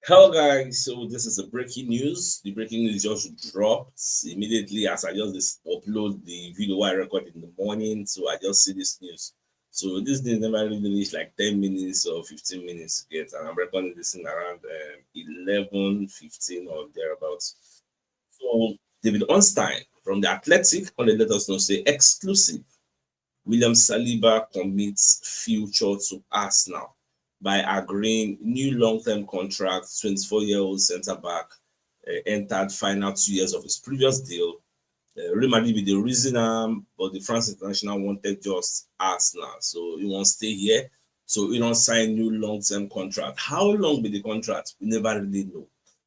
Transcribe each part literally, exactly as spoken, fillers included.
Hello guys, so this is the breaking news. The breaking news just dropped immediately as I just dis- upload the video I record in the morning. So I just see this news. So this news never really reached like ten minutes or fifteen minutes yet, and I'm recording this in around um, eleven fifteen or thereabouts. So David Ornstein from the Athletic on the let us know say exclusive. William Saliba commits future to Arsenal by agreeing new long-term contract. Twenty-four-year-old centre back uh, entered final two years of his previous deal. Uh, Real Madrid be the reason, um, but the France international wanted just Arsenal, so he won't stay here. So he don't sign new long-term contract. How long be the contract? We never really know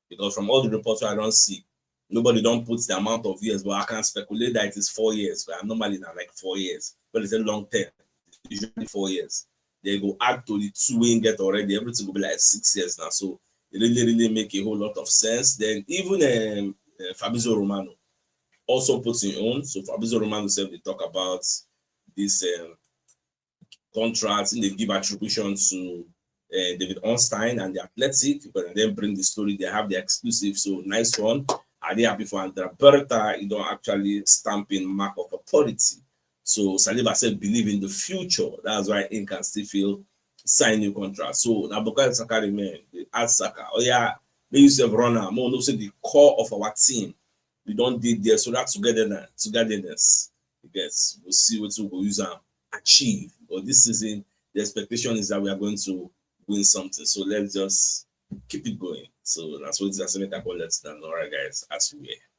because from all the reports I don't see, nobody don't put the amount of years, but I can speculate that it is four years. But normally not like four years, but it's a long term. It's usually four years. They go add to the two we get already. Everything will be like six years now. So it really, really make a whole lot of sense. Then even um, uh, Fabrizio Romano also puts in own. So Fabrizio Romano said they talk about this um, contract and they give attribution to uh, David Ornstein and the Athletic, but then bring the story. They have the exclusive. So nice one. Are they happy for Andrea Berta? You don't actually stamping mark of authority. So Saliba said believe in the future. That's why he can still feel sign new contract. So now Bukayo Saka remain. They ask Saka, oh yeah, they use the runner. More no say the core of our team. We don't did there. So that togetherness, togetherness. Yes, we'll see what we go use and achieve. But this season, the expectation is that we are going to win something. So let's just keep it going. So that's what it's going to call it. All right, guys, as we were.